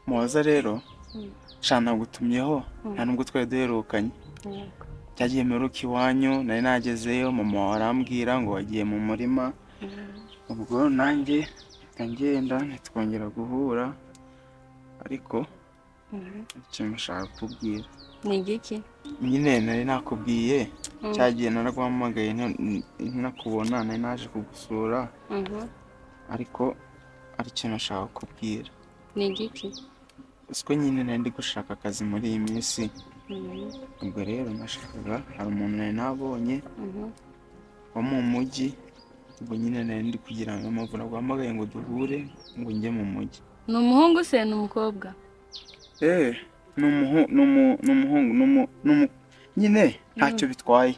Muhoza rero, sha nagutumyeho, nta nubwo twari duherukanye. Cyagiye mperuka iwanyu nari nagezeyo, mama wawe arambwira ngo wagiye mu murima, ubwo nanjye mpita ngenda ntitwongera guhura, ariko ikintu nshaka kukubwira. Ni igiki? Nyine nari nakubwiye cyagiye naraguhamagaye ntakubona, nari naje kugusura, ariko ari ikintu nshaka kukubwira. Ni igiki? Siko nyine nari ndi gushaka akazi muri iyi minsi, ubwo rero nashakaga, hari umuntu nari nabonye wo mu mujyi, ubwo nyine nari ndi kugira ngo mpamvu naguhamagaye ngo duhure ngo njye mu mujyi. Ni umuhungu se ni umukobwa? Ni umuhungu, nyine ntacyo bitwaye.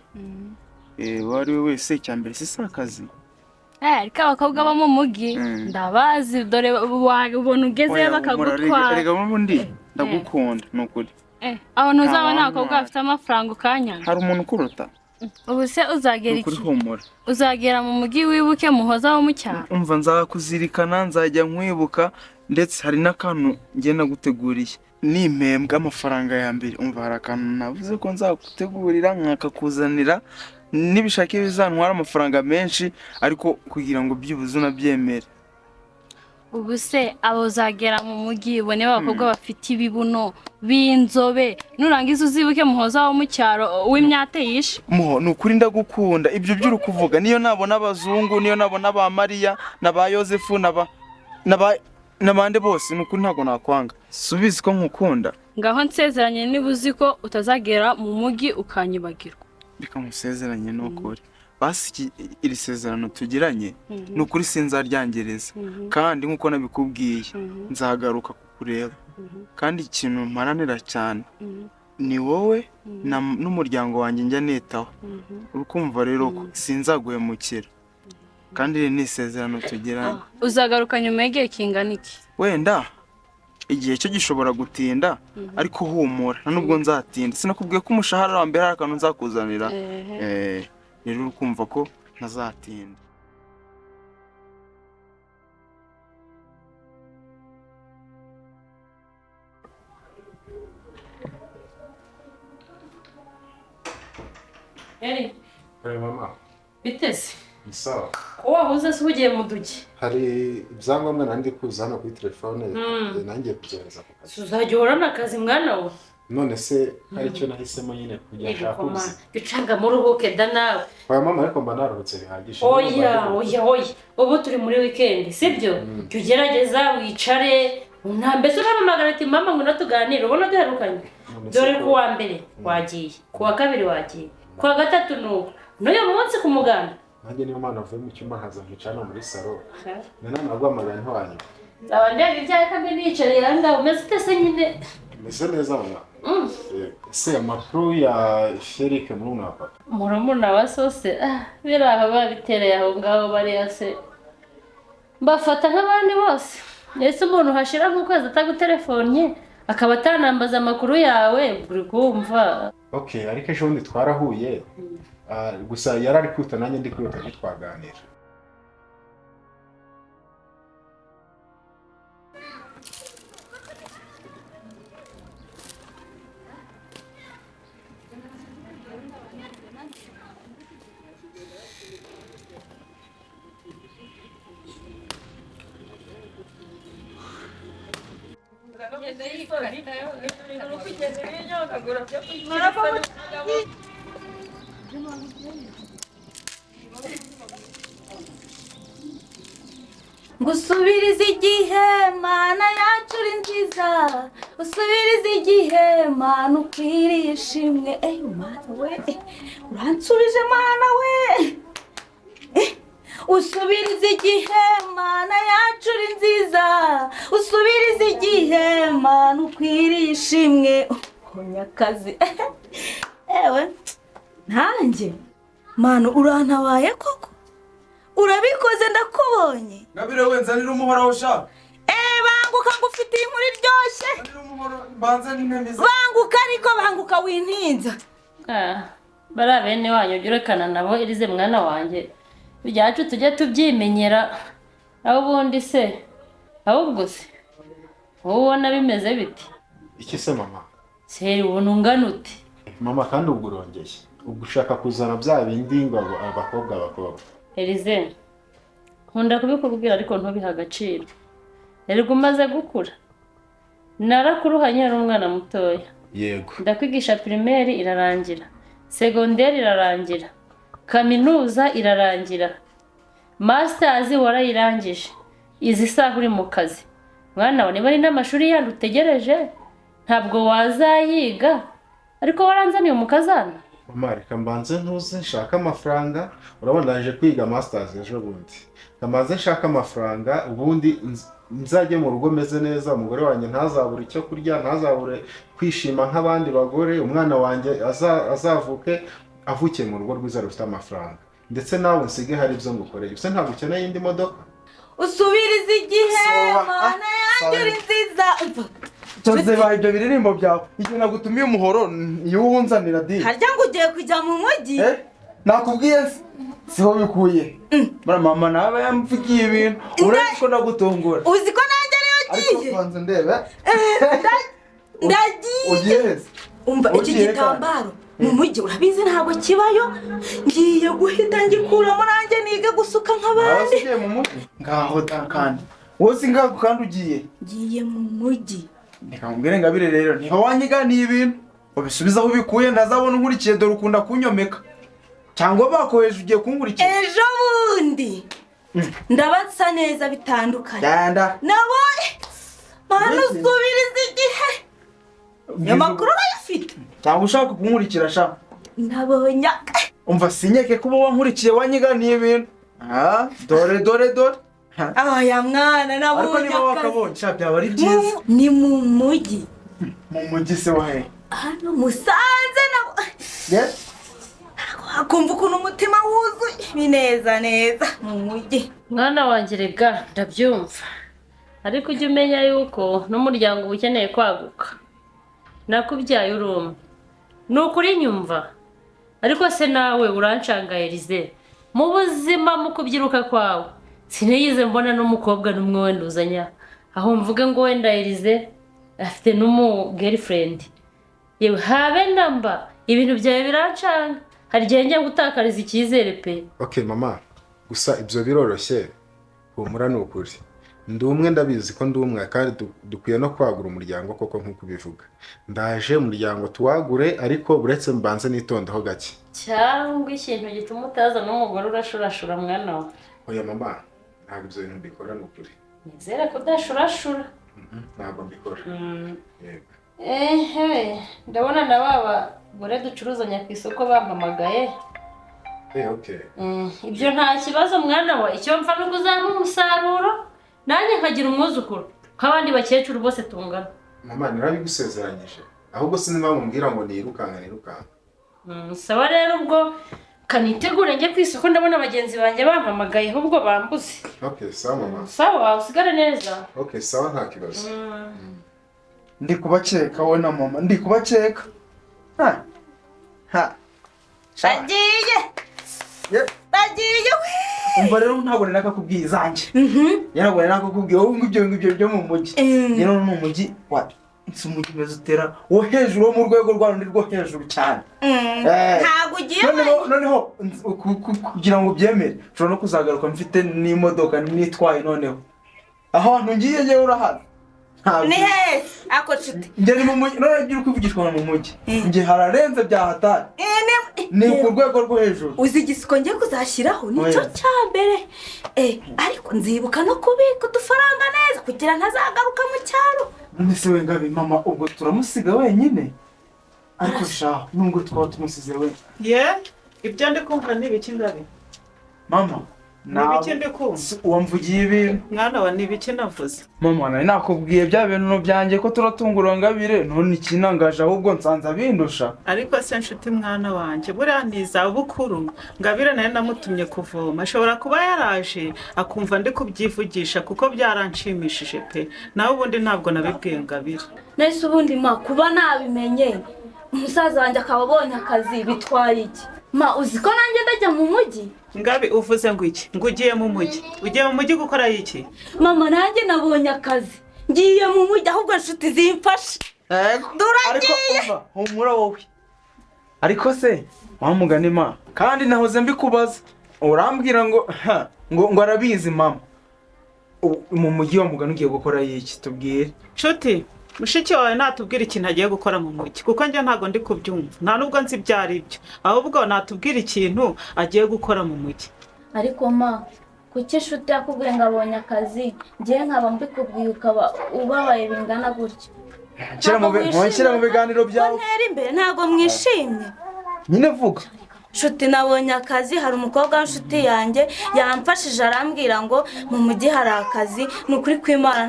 Uwo ari we wese, icya mbere si akazi. Ariko abakobwa bo mu mujyi ndabazi, dore wabona ugezeyo bakagutwara. Erega ubundi ndagukunda ni ukuri. Aho ntuzabona abakobwa bafite amafaranga ukanyanga. Hari umuntu ukuruta? Ubu se uzagera iki? Uzagera mu mujyi wibuke Muhoza wo mu cyaro? Umva, nzakuzirikana, nzajya nkwibuka, ndetse hari n'akantu njye naguteguriye. Nimpembwa amafaranga ya mbere, umva hari akantu navuze ko nzagutegurira nkakakuzanira, nibishaka bizantwara amafaranga menshi, ariko kugira ngo byibuze unabyemere. Ubu se abo uzagera mu mujyi ubone abakobwa bafite ibibuno b'inzobe, nurangiza uzibuke Muhoza wo mu cyaro w'imyate yishe? Muho, ni ukuri ndagukunda, ibyo by'uri kuvuga, niyo nabona abazungu, niyo nabona ba Mariya na ba Yosefu n'abandi bose, ni ukuri ntabwo nakwanga. Subizi ko nkukunda. Ngaho nsezeranye niba uzi ko utazagera mu mujyi ukanyibagirwa. Reka nkusezeranye ni ukuri. Basi iri sezerano tugiranye ni ukuri sinzaryangiriza, kandi nk'uko nabikubwiye nzagaruka kukureba. Kandi ikintu mparanira cyane ni wowe n'umuryango wanjye njya nitaho. Urukumva rero ko sinzaguhemukira, kandi iri ni isezerano tugiranye. Uzagaruka nyuma y'igihe kingana iki? Wenda igihe cyo gishobora gutinda, ariko humura nta nubwo nzatinda. Sinakubwiye ko umushahara wa mbere hari akantu nzakuzanira. Rero urukumva ko ntazatinda. Eri. Mama. Biteze. Ni sawa. Ko wahuze se ugiye mu duki? Hari ibyangombwa nandi kuza hano kuri telefone, nangiye kubyohereza ku kazi. Uzajya uhorana akazi mwana we. None se hari icyo nahisemo nyine kujya nshaka ubuzima. Gicanga mu ruhuke da nawe. Oya mama, ariko mba naruhutse bihagije. Oya oya oya, ubu turi muri weekend, sibyo? Jya ugerageza wicare, mbese urampamagara ati mama ngwino tuganire, ubona duherukanye. Dore ku wa mbere wagiye, ku wa kabiri wagiye, ku wa gatatu nuko. N'uyu munsi ku muganda. Nanjye niyo mpamvu navuye mu cyumba nkaza nkicara muri salo. Nana naguhamagara ntiwanyuma. Nzaba ndeba ibyawe kandi nicariye aha ngaha, umeze ute se nyine? Meze neza mama. Ese amakuru ya Sherike murumuna wa papa? Murumuna wa sose, biri aho babitereye aho ngaho bariya se. Mbafata nk'abandi bose. Ese umuntu hashira nk'ukwezi atagutelefonnye akaba atanambaza amakuru yawe, uri kumva? Okay, ariko ejo bundi twarahuye. Gusa yari ari kwihuta nanjye ndi kwihuta ntitwaganira. Ngusubiriza igihe Mana yacu uri nziza, usubiriza igihe Mana ukwiriye ishimwe. Mana we, uransubije Mana we. Usubiriza igihe Mana yacu uri nziza, usubiriza igihe Mana ukwiriye ishimwe. Onyakazi ewe nanjye Mana urantabaye koko, urabikoze ndakubonye. Ngabire we, nzanira umuhoraho sha. Banguka ngufitiye inkuru iryoshye. Mbanze n'intemeza. Banguka ariko banguka wintinza. Bari bene wanyu urekana nabo irize mwana wanjye. Ibyacu tujye tubyimenyera. Aho ubundi se ahubwo se Wowe ubona bimeze bite? Iki se mama? Seri ubona ungana ute? Mama kandi ubwo urongeye. Ubwo ushaka kuzana bya bindi ngo abakobwa. Elize, nkunda kubikubwira ariko ntubiha agaciro. Erega umaze gukura. Narakuruhanye ari umwana mutoya. Yego. Ndakwigisha primaire irarangira, segonderi irarangira, kaminuza irarangira, masters warayirangije. Izi saha uri mu kazi. Mwana wa, niba ari n'amashuri yandi utegereje ntabwo wazayiga, ariko waranzaniye umukazana. Mama reka mbanze ntuze nshaka amafaranga, urabona ndaje kwiga masters ejo bundi. Mbanze nshaka amafaranga ubundi nzajye mu rugo meze neza, umugore wanjye ntazabure icyo kurya, ntazabure kwishima nk'abandi bagore, umwana wanjye azavuke avukiye mu rugo rwiza rufite amafaranga. Ndetse nawe nsige hari ibyo ngukoreye. Ese ntabwo ukeneye indi modoka? Usubiriza igihe mana yanjye uri nziza. Cyoze baha ibyo biririmbo byawe. Igihe nagutumiye umuhoro iyo wunzanira di. Harya ngo ugiye kujya mu mujyi? Nakubwiye siho bikuye. Bara mama nawe yamvugiye ibintu. Uretse ko ndagutungura. Uzi ko nanjye ariyo ngiye. Ariko kwanza ndebe. Ndagiye. Ugiye. Umva iki gitambaro mu mujyi urabizi ntabwo kibayo. Ngiye guhita ngikuramo nanjye nige gusuka nk'abandi. Ugiye mu mujyi? Ngaho da kandi. Wowe singaho kandi ugiye. Ngiye mu mujyi. Reka nkubwire Ngabire rero niba wanyiganiye ibintu ubisubiza aho ubikuye ntazabona unkurikiye, dore ukunda kunyomeka. Cyangwa bakoheje ugiye kunkurikira. Ejo bundi ndabatsa neza bitandukanye. Danda. Nabonye mana usubiriza igihe. Amakuru urayafite. Cyangwa ushaka kunkurikira sha. Nabonye. Umva sinyeke kuba wankurikiye wanyiganiye ibintu. Dore dore dore. Aya mwana nabonye. Ariko niba wakabonye sha byaba ari byiza. Ni mu mujyi. Mu mujyi se wahe? Hano Musanze nabo. Yes. Akumva ukuntu umutima wuzuye bineza neza mu mujyi. Mwana wanjye rega ndabyumva. Ariko ujye umenya yuko n'umuryango uba ukeneye kwaguka. Nakubyaye uri umwe. Ni ukuri nyumva. Ariko se nawe urancanga Elize. Mu buzima mu kubyiruka kwawe sinigeze mbona n'umukobwa n'umwe wenda uzanya. Aho mvuge ngo wenda Elize afite n'umu girlfriend. Yewe habe namba ibintu byawe birancanga. Hari igihe njya gutakariza icyizere pe. Okay mama, gusa ibyo biroroshye. Humura ni ukuri. Ndi umwe ndabizi ko ndi umwe kandi dukwiye no kwagura umuryango koko nkuko ubivuga. Ndaje umuryango tuwagure ariko buretse mbanze nitondeho gake. Cyangwa ikintu gituma utaza n'umugore urashurashura mwana wawe. Oya mama, ntabwo ibyo bintu mbikora ni ukuri. Nizere ko udashurashura. Ntabwo mbikora. Yego. Ehe, ndabona na baba gore ducuruzanya ku isoko bampamagaye. Okay. Ibyo nta kibazo mwana wa, icyo mfa no kuzampa umusaruro nanjye nkagira umwuzukuru nk'abandi bakecuru bose tungana. Mama narabigusezeranyije. Ahubwo sinzi mumbwira ngo nirukanka. Sawa rero ubwo kanitegure njye ku isoko ndabona bagenzi banjye bampamagaye ahubwo bambuze. Okay, sawa mama. Sawa, usigare neza. Okay, sawa nta kibazo. Ndi kubakeka wowe na mama, ndi kubakeka. Ha. Ha. Ndagiye. Ndagiye we. Umva rero ntabwo nakakubwiye izanjye. Ntabwo nakakubwiye wowe ngibyo ngibyo byo mu mujyi. Rero ni umujyi wa umujyi meze utera wo hejuru wo mu rwego rwa rundi rwo hejuru cyane. Ntabwo ugiye. Noneho kugira ngo ubyemere ushobora no kuzagaruka mfite n'imodoka nitwaye noneho. Aho hantu ngiye ngewe urahazi. Ni hehe ako nshuti? Njye ni mu mujyi, none ibyo uri kwivugishwa mu mujyi. Njye hararenze byahatari. Ni ku rwego rwo hejuru. Uzi igisiko ngiye kuzashyiraho nicyo cya mbere. Ariko nzibuka no kubika udufaranga neza kugira ntazagaruka mu cyaro. None se we Ngabe mama ubwo turamusiga wenyine? Ariko shaho nubwo twaba tumusize wenyine. Ye, ibyo ndi kumva ni ibiki Ngabe? Mama, Nibiki ndi kumva? Wamvugiye ibintu. Mwana wa nibiki navuze? Mama nari nakubwiye bya bintu byanjye ko turatungura Ngabire none ikinangaje ahubwo nsanze abindusha. Ariko se nshuti mwana wanjye buriya ni izabukuru Ngabire nari namutumye kuvoma ashobora kuba yaraje akumva ndi kubyivugisha kuko byaranshimishije pe. Nawe ubundi ntabwo nabibwiye Ngabire. Nese ubundi ma kuba nabimenye umusaza wanjye akaba abonye akazi bitwaye iki? Ma uzi ko nanjye ndajya mu mujyi? Ngabi uvuze ngo iki? Ngo ugiye mu mujyi? Ugiye mu mujyi gukora iki? Mama nanjye nabonye akazi. Ngiye mu mujyi ahubwo inshuti zimfashe. Duragiye. Humura wowe. Ariko se wa mugani ma kandi nahoze mbikubaza urambwira ngo ngo arabizi mama. Mu mujyi wa mugani ugiye gukora iki tubwire? Nshuti, mushiki wawe natubwira ikintu agiye gukora mu mujyi kuko njye ntago ndi kubyumva, nta nubwo nzi ibyo ari byo, ahubwo natubwira ikintu agiye gukora mu mujyi. Ariko ma kuki inshuti yakubwiye ngo abonye akazi ngiye nkaba mbikubwiye ukaba ubabaye bingana gutyo? Nshyira mu biganiro byawe. Ntera imbere ntago mwishimye. Nyine vuga. Nshuti nabonye akazi, hari umukobwa w'inshuti yanjye yamfashije arambwira ngo mu mujyi hari akazi, ni ukuri kw'Imana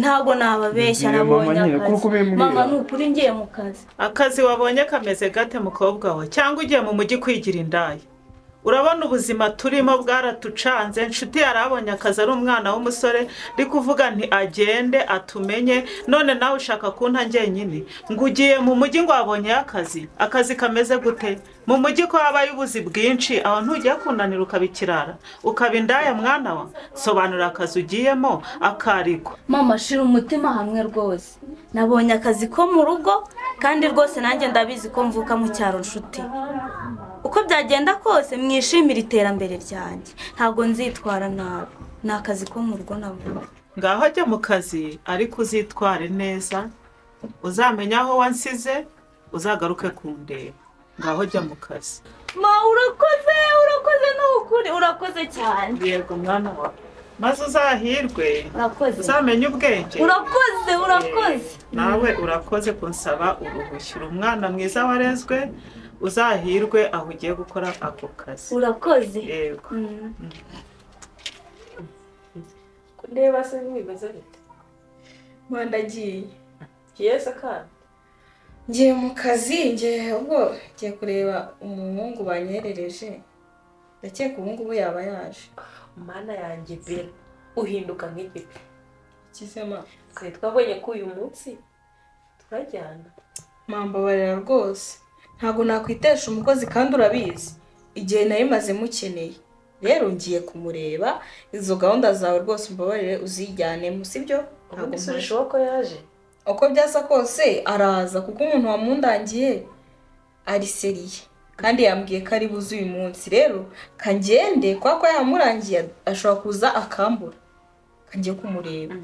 ntago nababeshya nabonye akazi. Mama ni ukuri ngiye mu kazi. Akazi wabonye kameze gate mukobwa we cyangwa ugiye mu mujyi kwigira indaya? Urabona ubuzima turimo bwaratucanze. Nshuti yarabonye akazi ari umwana w'umusore, ndi kuvuga nti agende atumenye, none nawe ushaka kunta njyenyine ngo ugiye mu mujyi ngo wabonye akazi. Akazi kameze gute mu mujyi ko habaye ubuzi bwinshi? Aho ntugiye kunanira ukabikirara ukaba indaya mwana wa? Sobanura akazi ugiyemo akariko. Mama shira umutima hamwe rwose, nabonye akazi ko mu rugo kandi rwose nanjye ndabizi ko mvuka mu cyaro nshuti. Uko byagenda kose mwishimira iterambere ryanjye, ntabwo nzitwara nabi, ni akazi ko mu rugo nabonye. Ngaho jya mu kazi ariko uzitware neza, uzamenya aho wansize uzagaruke kundeba. Ngaho jya mu kazi. Ma urakoze, urakoze n'ukuri, urakoze cyane. Yego mwana wawe, maze uzahirwe, uzamenye ubwenge. Urakoze, urakoze. Nawe urakoze kunsaba uruhushya, umwana mwiza warezwe, uzahirwe aho ugiye gukora ako kazi. Urakoze. Yego. Ndeba se nk'ibimeze bite? Mwandagiye. Yes kandi. Ngiye mu kazi, ngiye ubwo ngiye kureba umuhungu banyerereje. Ndakeka ubu ngubu yaba yaje. Mana yanjye Bella, uhinduka nk'igipe. Ikizema. Twe twabonye ko uyu munsi turajyana. Mambabarira rwose. Ntago nakwitesha umukozi kandi urabizi igihe nari maze mukeneye. Rero ngiye kumureba, izo gahunda zawe rwose umbabarire uzijyanemo, sibyo? Ntabwo nsubije ko yaje. Uko byasa kose araza kuko umuntu wamundangiye ari seriye kandi yambwiye ko ari buze uyu munsi. Rero kangende kwa ko yamurangiye ashobora kuza akambura. Kangiye kumureba.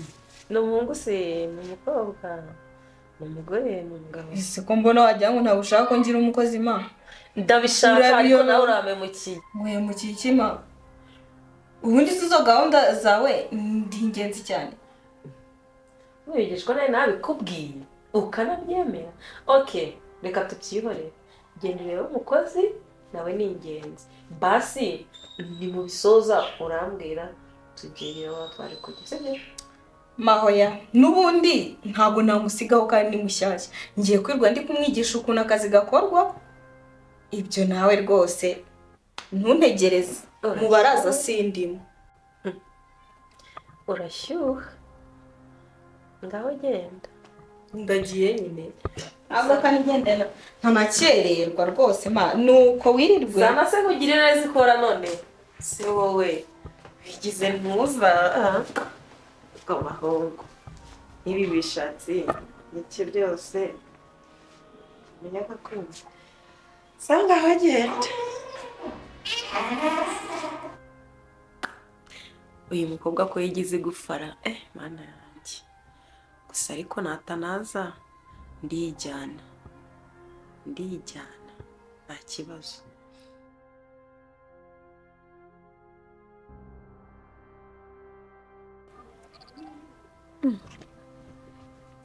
Ni umuhungu se, ni umukobwa? Ni umugore, ni umugabo? Ese ko mbona wagira ngo ntabwo ushaka ko ngira umukozi ma? Ndabishaka ariko nawe uramemukiye. Muhemukiye iki ma? Ubundi izo gahunda zawe ndi ingenzi cyane. Wigishwa nawe nabikubwiye ukanabyemera. Okay, reka tubyihorere. Genda urebe umukozi nawe ni ingenzi. Basi ni mu bisoza urambwira tugere aho twari kujya, sibyo? Mahoya, nubundi ntago namusigaho kandi ni mushyashya. Ngiye kwirwa ndi kumwigisha ukuntu akazi gakorwa. Ibyo nawe rwose ntuntegereze mubaraza sindimo. Urashyuha. Ngaho genda. Ndagiye nyine. Ahubwo kandi ngenda ntanakererwa rwose ma nuko wirirwe. Zama se nkugire neza ikora none. Si wowe wigize ntuza. Abahungu ibi bishatsi n'iki byose menya gakumva sanga hagenda. Uyu mukobwa ko yigize gufara mana yanjye gusa ariko natanaza ndijyana nta kibazo.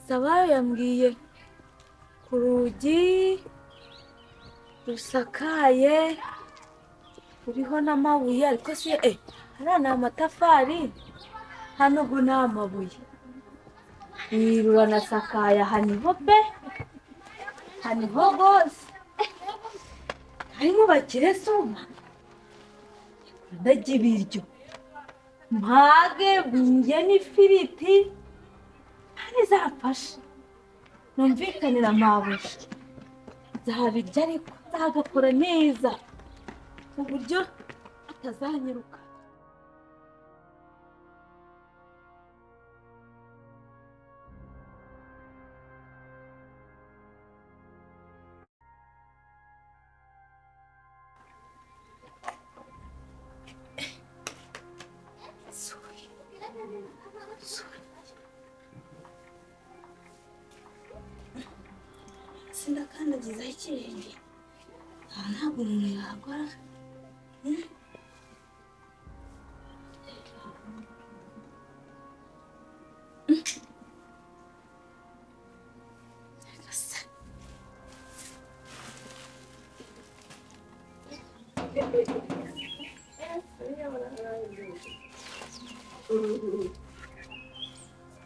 Sabayo yambwiye ku rugi rusakaye ruriho n'amabuye, ariko se hariya ni amatafari, hano ho ni amabuye, ruranasakaye aha niho pe, aha niho rwose harimo bakire suma ndarya ibiryo mpage njye n'ifiriti ntizafashe numvikanira mabuja nzabirya ariko nzagakora neza ku buryo atazanyiruka. Sindakandagizaho ikirenge. Aha ntabwo umuntu yagora.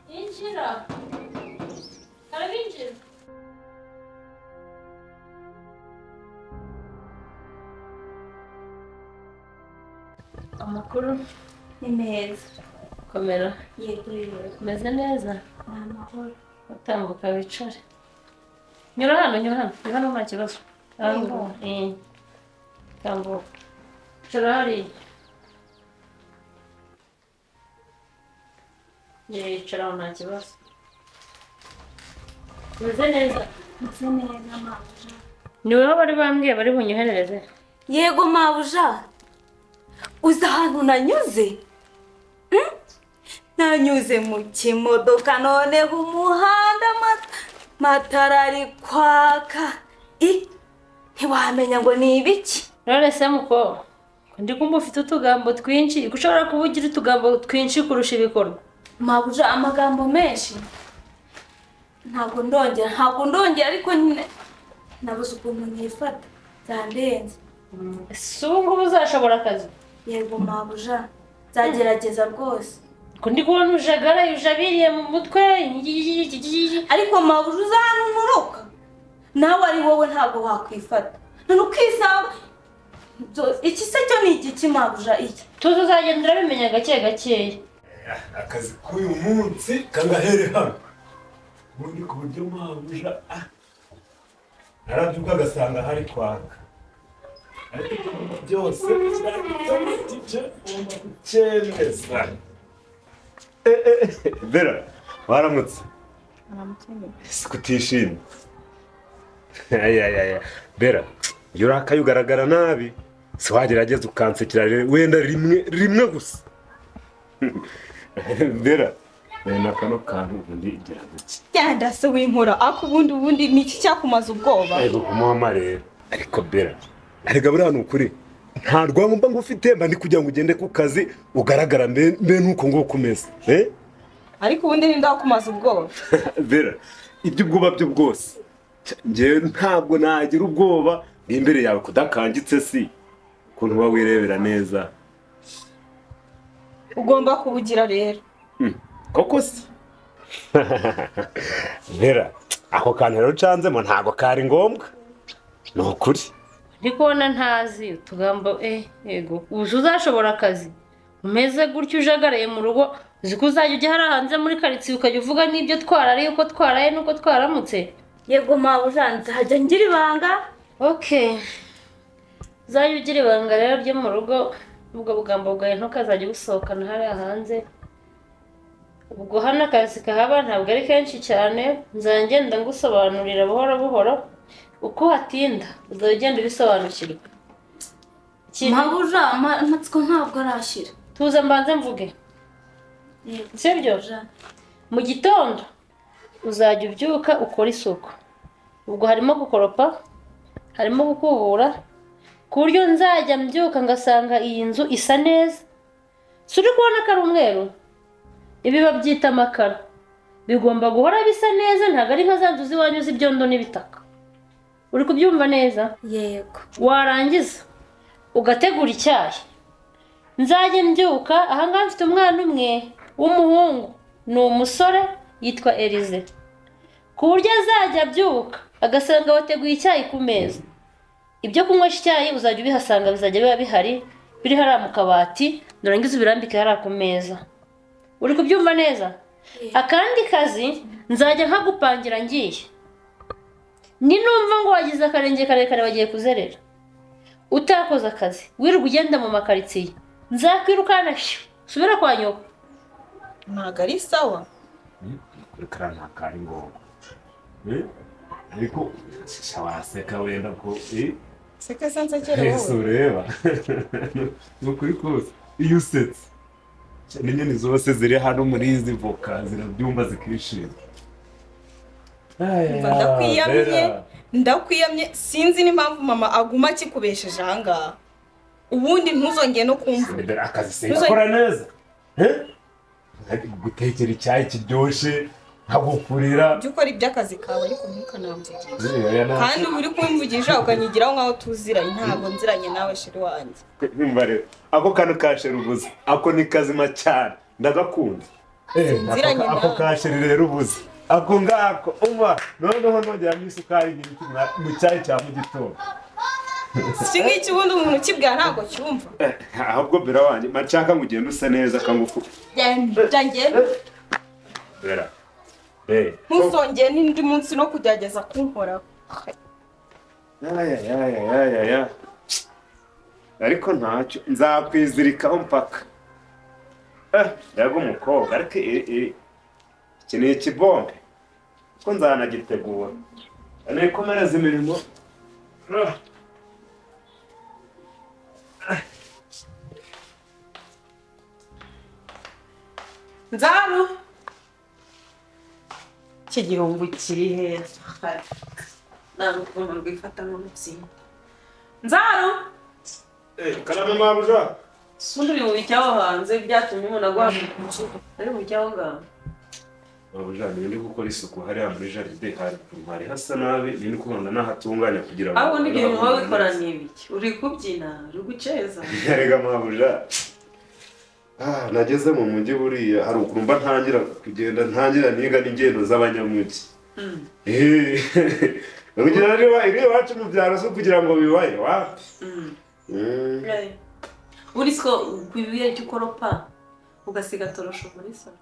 Injira. Karabinjira. Amakuru ni meza. Komera. Yego yego. Umeze neza? Ni amahoro. Utambuka wicare. Nyura hano, nyura hano. Nyura hano nta kibazo. Tambuka. Icara hariya. Yicara aho nta kibazo. Umeze neza? Meze neza mabuja. Ni wowe bari bambwiye bari bunyoherereze? Yego mabuja. Uzi ahantu nanyuze? Nanyuze mu kimodoka noneho umuhanda matara ari kwaka. Ntiwamenya ngo ni ibiki? None se mukobwa, ndi kumva ufite utugambo twinshi, ushobora kuba ugira utugambo twinshi kurusha ibikorwa. Mabuja amagambo menshi. Ntabwo ndongera ariko nyine nabuze ukuntu nifata. Byandenze. Si ubu ngubu uzashobora akazi? Yego mabuja, nzagerageza rwose. Ko ndi kubona ujagara ujabiriye mu mutwe. Ariko mabuja uza hano nturuka. Nawe ari wowe ntabwo wakwifata. None ukisanga iki se cyo ni igiki mabuja iki? Tuzi uzagenda urabimenya gake gakeya. Akazi k'uyu munsi kagahere hano. Ubundi ku buryo mabuja arabyuka agasanga hari kwaka. Ariko byose cyemeza. Bera, waramutse. Aramutse. Kutishimye. Aya. Bera, iyo urakaye ugaragara nabi. Si wagerageza ukansekera wenda rimwe gusa. Bera, wenda kano kantu ubundi igira guki. Genda se winkora, ako ubundi ni iki cyakumaza ubwoba? Ego kumuhama rero. Ariko Bera, arega buriya ni ukuri. Nta rwango mba ngufite mba ndi kugira ngo ugende ku kazi ugaragara mbe nuko nguko umeze. Ariko ubundi ni ndakumaza ubwoba. Bera, ibyo ubwoba byo bwose. Njyewe ntabwo nagira ubwoba imbere yawe kudakangitse si ukuntu uba wirebera neza. Ugomba kubugira rero. Koko se? Bera, ako kantu rero ucanzemo ntabwo kari ngombwa. Ni ukuri. Ndi kubona ntazi utugambo yego ubu uzashobora akazi umeze gutyo ujagaraye mu rugo uzi ko uzajya ujya hariya hanze muri karitsiye ukajya uvuga n'ibyo twarariye uko twaraye n'uko twaramutse. Yego mabuja, nzajya ngira ibanga. Okay, uzajya ugira ibanga rero ryo mu rugo, ubwo bugambo bwawe ntukazajya ubusohokana hariya hanze. Ubwo hano akazi kahaba ntabwo ari kenshi cyane, nzajya ngenda ngusobanurira buhoro buhoro. Uko hatinda uzajya ugenda ubisobanukirwa. Mabuja, amatsiko ntabwo arashira. Tuza mbanze mvuge. Sibyo? Mu gitondo uzajya ubyuka ukora isuku. Ubwo harimo gukoropa, harimo gukubura, ku buryo nzajya mbyuka ngasanga iyi nzu isa neza. Si uri kubona ko ari umweru? Ibi babyita amakara. Bigomba guhora bisa neza, ntabwo ari nka za nzu z'iwanyu z'ibyondo n'ibitaka. Uri kubyumva neza? Yego. Warangiza ugategura icyayi. Nzajya mbyuka ahangaha mfite umwana umwe w'umuhungu, ni umusore yitwa Elize. Ku buryo azajya abyuka agasanga wateguye icyayi ku meza. Ibyo kunywesha icyayi uzajya ubihasanga, bizajya biba bihari, biri hariya mu kabati, nurangiza ubirambike hariya ku meza. Uri kubyumva neza? Akandi kazi nzajya nkagupangira ngiye. Ninumva ngo wagize akarenge karekare bagiye kuzerera. Utakoze akazi, wirirwa ugenda mu makaritsiye. Nzakwirukana subira kwa nyoko. Ntabwo ari sawa. Kuri kariya nta kari ngombwa. Ariko waseka wenda ko seka se nsekere wowe. Ese ureba. Ni ukuri kose iyo usetse N'inyoni zose ziri hano muri izi voka zirabyumva zikishima. Umva, ndakwiyamye, ndakwiyamye. Sinzi n'impamvu mama aguma akikubesheje ahangaha. Ubundi ntuzongeye no kumva. Bera, akazi singakora neza. Eh? Gutekera icyayi kiryoshye, nkagukurira. Jya ukora iby'akazi kawe, ariko ntukanamvugishe. Oya, Kandi uba uri kumvugisha ukanyigiraho nk'aho tuziranye. Ntabwo nziranye nawe, chéri wanjye. Umva rero, ako kantu ka chéri ubuze, ako ni kazima cyane, ndagakunda. Sinziranye Ako nawe. ka chéri rero ubuze, ako ngako, umva, noneho nongeramo isukari nyinshi mu cyayi cya mu gitondo. Iki ngiki ubundi umuntu ukibwira ntabwo cyumva. Ahubwo Bera wanjye, mba nshaka ngo ugende usa neza kangufu. Genda, ngende. Bera. Eh. Ntuzongere n'undi munsi no kugerageza kunkoraho. Aya ya ya ya ya. Ariko ntacyo, nzakwizirikaho mpaka. Yago umukobwa, ariko iki ni ikibombe. Ko nzanagitegura. Nikomereza imirimo. Ah. Nzaru, iki gihungu kiri heza, ntabwo ukuntu rwifata nk'umubyimba. Nzaru! Karame, mabuja. Ubundi uri mu bicyaho hanze byatumye umuntu agwa ari mu cyaho ngaho? Mabuja, ni ndi gukora isuku hariya muri jardin, hari ukuntu hari hasa nabi, ni kubona nahatunganya kugira ngo. Aho ubundi ibyo bintu wowe wikora ni ibiki? Uri kubyina, uri guceza? Erega mabuja. Nageze mu mujyi, buriya hari ukuntu mba ntangira kugenda, ntangira niga n'ingendo z'abanyamujyi. Kugira ngo iri iwacu mu byaro si kugira ngo bibaye wapi. Ubundi siko ukwiye icyo ukoropa ugasiga torosho muri salo?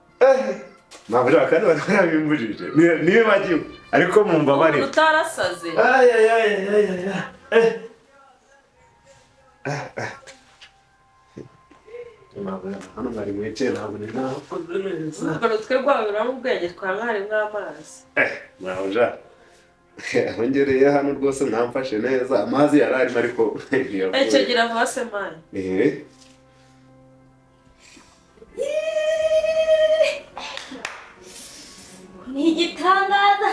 Mabuja, kandi bari barabimbujije. Nibagiwe, ariko mumbabarire. Umuntu utarasaze. Ay ay ay ay ay. Mabuja, hano mwari mwicaye, ntabwo ni nakoze neza. Urwo rutwe rwawe ruramo ubwenge, twa mwarimu amazi. Mabuja, aho ngereye hano rwose mwamfashe neza, amazi yari arimo ariko ntiyavuye. Icyo gira vase mani. Ni igitangaza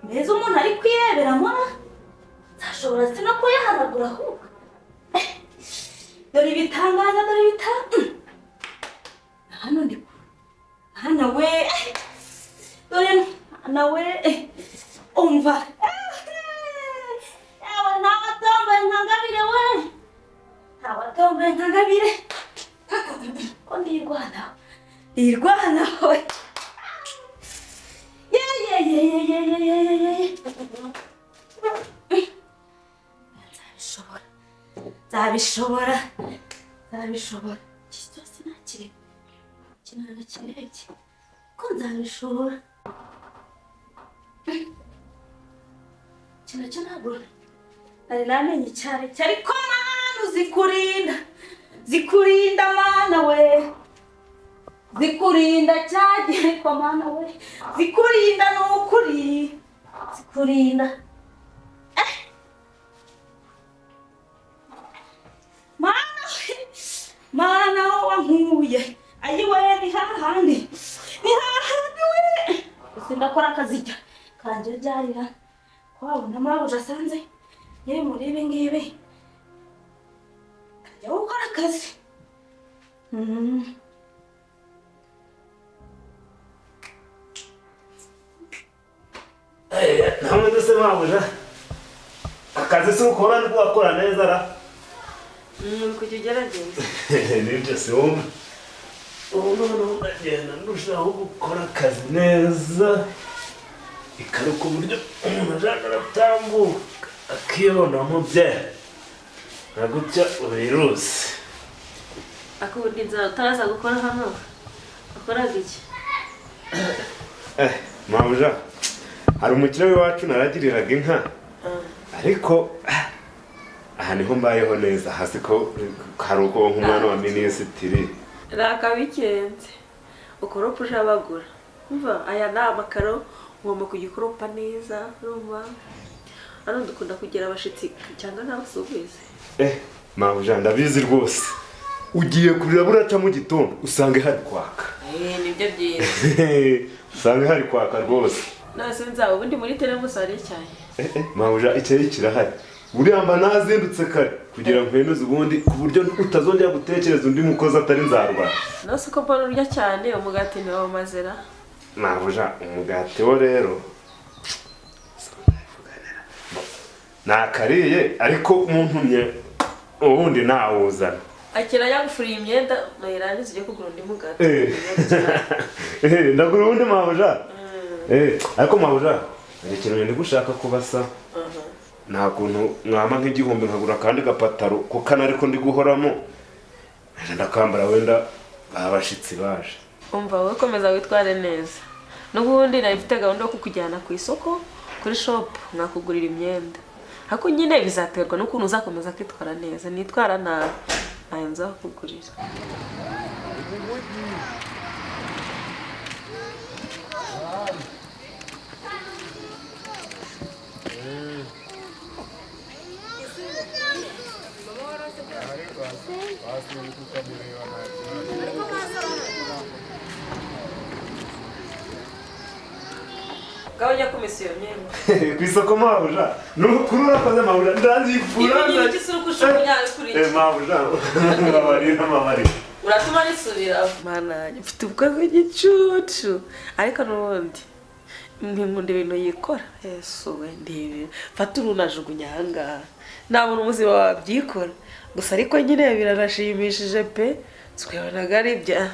mbese umuntu ari kwireberamo, ntashobora se no kuyahanagura ahubwo. Dore ibitangaza, dore ibitangaza hano, ndi hano we, dore nawe, umva yawe, ntawatomboye nka Ngabire we, ntawatomboye nka Ngabire, ko ndirwanaho, ndirwanaho we. Ye ye ye ye ye ye ye ye, nzabishobora, nzabishobora, nzabishobora. Iki cyose nakireba, iki nanakirebye, ko nzabishobora. Iki nacyo ntabwo nari namenye icyo ari cyo, ariko Mana zikurinda, zikurinda Mana we, zikurinda cyagiye, ariko Mana we zikurinda, ni ukuri zikurinda. Mana we, Mana wankuye ayiwe, ni hahandi, ni hahandi we. Gusa ndakora akazi kanjye ryarira ko wabona mabuja asanze nyiri muri ibi ngibi, kajya gukora akazi. Ntabwo se mabuja, akazi si ukora ni wakora neza ra. Uri kujya ugerageza. Nibyo se wumva. Ubu noneho ndagenda ndushaho gukora akazi neza, ikaruka uburyo umuntu ashaka aratambuka akibonamo bye nka gutya ubiruzi. Akubundi inzara utaraza gukora hano wakoraga iki? Mabuja, hari umukire w'iwacu naragiriraga inka, ariko aha niho mbayeho neza, hasi ko hari uko nk'umwana wa minisitiri. Rakabikenze ukoropa ujabagura. Umva, aya ni amakaro, ugomba kugikoropa neza. Urumva hano dukunda kugira abashitsi cyangwa n'abasubizi. Mabuja, ndabizi rwose. Ugiye kurira buraca mu gitondo usange hari kwaka. Nibyo byiza. Usanga hari kwaka rwose. Nase nzaba ubundi muri teremusi hari icyayi. Mabuja icyayi kirahari. Buriya mba nazindutse kare kugira ngo nkwemeze ubundi ku buryo utazongera gutekereza undi mukozi atari nzarwara. Nase ko mbona urya cyane umugati ntiwawumazera. Mabuja umugati wo rero nakariye ariko umuntumye ubundi nawuzana. Akira yagufuriye imyenda nayirangiza ujye kugura undi mugati. Ndagura ubundi mabuja. Ariko mabuja hari ikintu ndi gushaka kubasa. Nta kuntu mwama nk'igihumbi nkagura kandi gapataro kuko ariko ndi guhoramo ndakambara wenda babashitsi baje. Umva wowe komeza witware neza. N'ubundi nari mfite gahunda yo kukujyana ku isoko kuri shop nkakugurira imyenda. Ariko nyine bizaterwa n'ukuntu uzakomeza kwitwara neza. Nitwara nabi nayo nzakugurira. Gabanya komisiyo myenda. Ku isoko mabuja. Nukuri urakoze mabuja. Ndazifura. Mabuja. Mabarira mabarira. Uratuma nisubira. Mana, mfite ubukwe bw'igicucu. Ariko n'ubundi nkunda ibintu yikora. Yesu we ndebe. Fata urunajugunya ahangaha. Nabona ubuzima wabyikora. Gusa ariko nyine biranashimishije pe. Twibonaga ari ibya.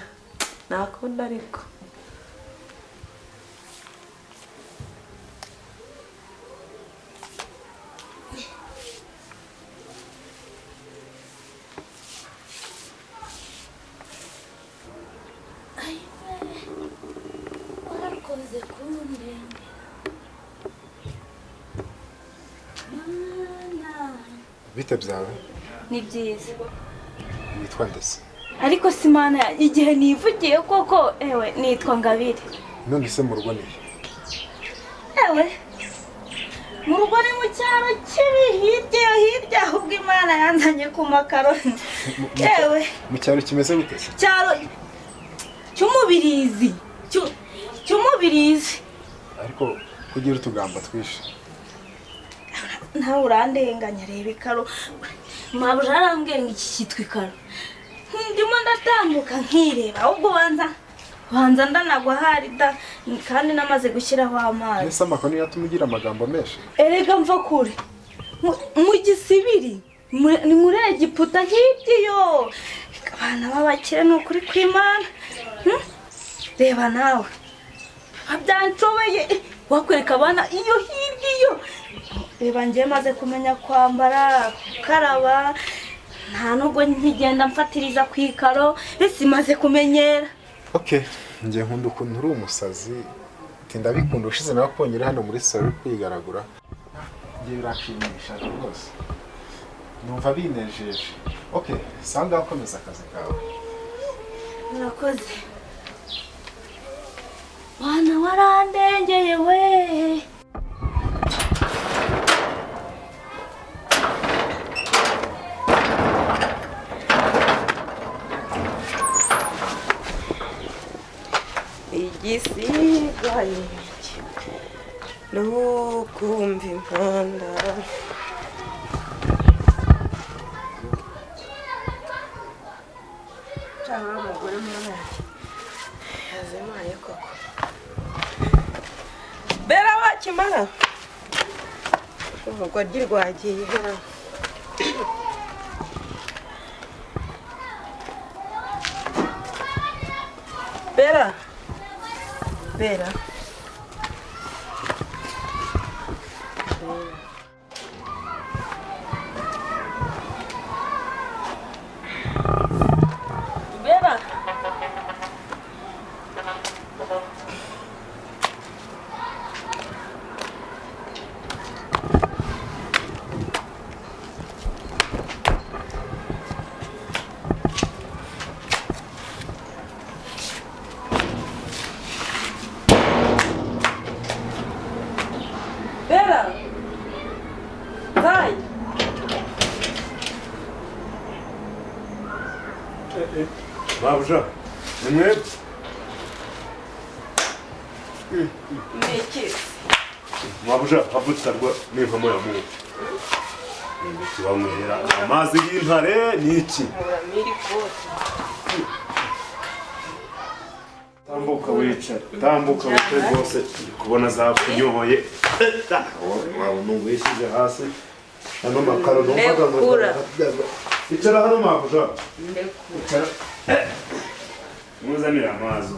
Nakunda ariko. Bite byawe? Ni byiza. Witwa ndese? Ariko si Mana igihe nivugiye koko ewe nitwa Ngabire. None se mu rugo ni? Ewe mu rugo ni mu cyaro kibi hirya hirya ahubwo Imana yanzanye ku makaro. Ewe mu cyaro kimeze gute se? Cyaro cy'umubirizi. Cy'umubirizi. Ariko kugira utugamba twishe. Ntawe urandenganya reba ikaro. Mabuja arambwiye ngo iki cyitwa ikaro. Ndimo ndatambuka nkireba ahubwo banza ndanagwa hari da kandi namaze gushyiraho amazi. Ese amakoni yatuma ugira amagambo menshi? Erega mva kure. Mu gisibiri ni muri Egiputa hirya. Abana b'abakire ni ukuri kw'Imana. Reba nawe. Abyanshobeye wakwereka abana iyo hirya iyo. Reba ngiye maze kumenya kwambara, gukaraba, nta nubwo nkigenda mfatiriza ku ikaro, ese maze kumenyera. Okay, ngiye nkunda ukuntu uri umusazi, ndabikunda ushize nawe kongera hano muri salo kwigaragura. Ngiye biranshimisha rwose. Numva binejeje. Okay, sanga ukomeza akazi kawe. Murakoze. Bana warandengeye we. Igisigaye nukumva impanda. Cyangwa umugore mwana yazimaye koko. Bera wakimara urugoryi rwagiye. Bera Bera. Bera. Mabuja, ni mwebwe? Ni iki? Mabuja, havutarwa n'impamo ya Mungu. Ni iki banywera? Amazi y'intare ni iki? Muramira ikoti. Tambuka wicare, tambuka wicare rwose, ndi kubona zakuyoboye. Waba wishyize hasi. Ano makaro numvaga ngo Ndekura. Icara hano mabuja. Ndekura. Icara. Muzanire amazi.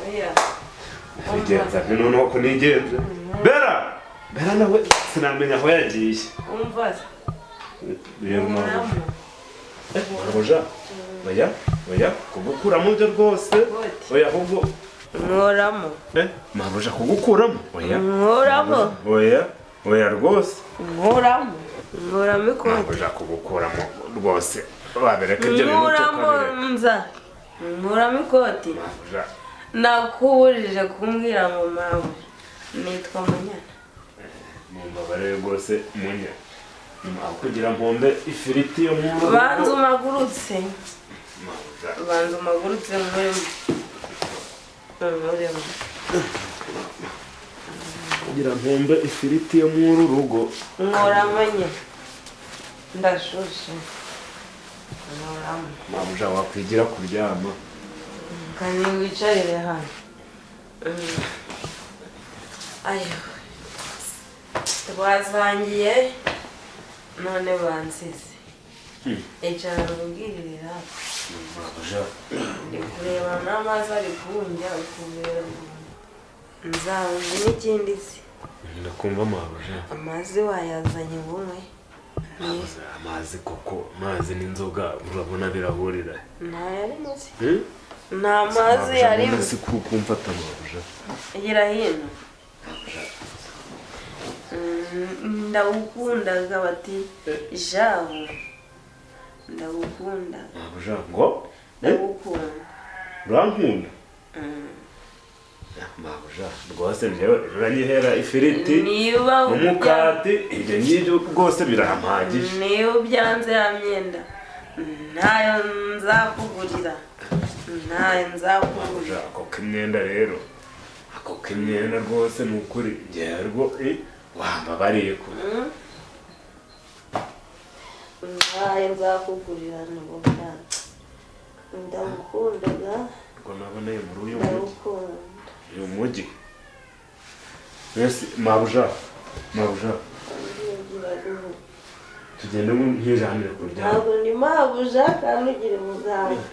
Oya. Bigenza nti noneho ko nigenze. Bera! Bera nawe sinamenya aho yagiye. Umva se. Rero mabuja. Mabuja. Oya, oya, kugukuramo byo rwose. Oya ahubwo Nkoramo. Mabuja kugukuramo. Oya. Nkoramo. Oya, oya rwose. Nkoramo. Nkoramo ikoti. Mabuja kugukuramo rwose. Wabereka ibyo bintu Nkuramo tukabireka. nza. Nkuramo ikoti. Mabuja. Nakuburije kumbwira ngo mawe nitwa Munyana. Mumbabarire rwose Munya. Kugira mpombe ifiriti yo mu rugo. Banza umagurutse. Mabuja. Banza umagurutse nkuremo. Nkuremo. Kugira mpombe ifiriti yo mu rugo. Nkoramo nye. Ndashushe. Nkoramo. Mabuja wakwigira kuryama. Kani wicarire hano. Ayo. Twasangiye none bansize. Icara nkubwirire hano. Mabuja. Ndi kureba n'amazi ari kunjya ukubera nzanze n'ikindi se. Ndakumva mabuja. Amazi wayazanye bumwe. Amazi koko, amazi n'inzoga urabona birahurira. Ntayo arimo se. Nta mazi arimo. Si kumfata mabuja. Gira hino. Ndagukundaga bati jabo. Ndagukunda. Mabuja ngo? Ndagukunda. Urankunda? Mabuja rwose njyewe uranyihera ifiriti n'umukati, ibyo ngibyo rwose birampagije. Niba ubyanze ya myenda ntayo nzakugurira. Ntayo nzakugurira. Ako k'imyenda rero, ako k'imyenda rwose ni ukuri njyewe rwo wambabariye ko. Ntayo nzakugurira nibwo byanze. Ndagukundaga. Ngo naboneye muri uyu mujyi. Uyu mujyi. Mbese mabuja, mabuja. Tugende nkijanire kuryama. Ntabwo ndi mabuja kandi ugire muganga.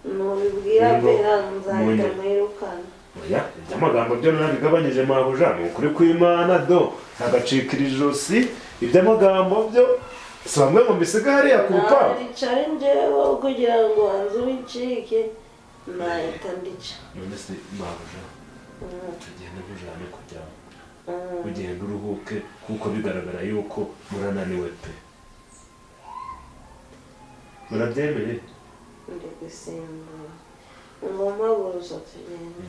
Nubibwira Bera nzahita mwirukana. Oya, iby'amagambo byo nabigabanyije mabuja, ni ukuri kw'Imana do. Agacikira ijosi, iby'amagambo byo si bamwe mu misiga hariya ku rupangu. Naricara njyewe kugira ngo wanze ubicike, nahita ndica. None se mabuja, tugende nkujane kuryama. Ugende uruhuke kuko bigaragara yuko murananiwe pe. Murabyemeye? Ndi gusimbura. Ngo mpaguruka tugende.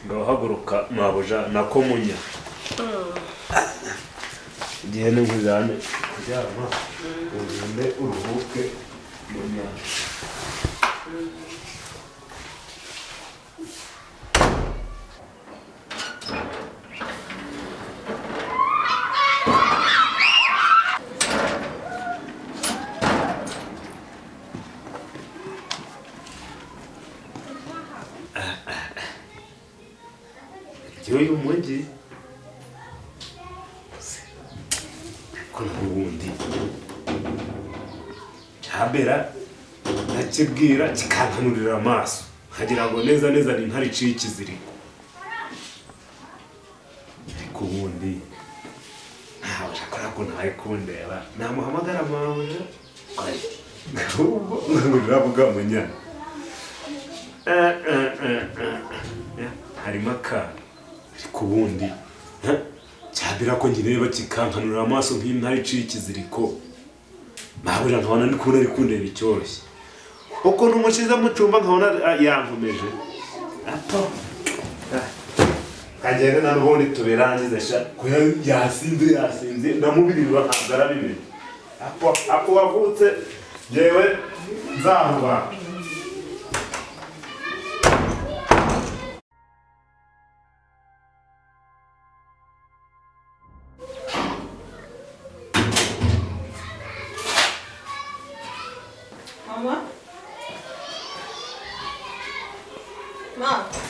Ngahaguruka mabuja nako Munya. Ugende nkujane kuryama, ugende uruhuke Munya. Uyu mujyi ko n'ubundi cyabera nakibwira kikankanurira amaso nkagira ngo neza neza ni intare iciye ikiziriko. Ariko ubundi ntawe akora ko ntawe kundeba namuhamagara mabuja ahubwo uravuga Munyana. Harimo akantu. Ariko ubundi cyabera ko ngireba kikankanurira amaso nk'intare iciye ikiziriko. Mabuja nkabona ndi kubona ari kundeba icyoroshye. Ukuntu umushize mu cyumba nkabona yankomeje. Ato. Kagende na n'ubundi tubirangize sha. Ko yasinze yasinze ndamubirira ntabwo arabimenya. Apo wavutse jewe nzahuba. Mama. Ma.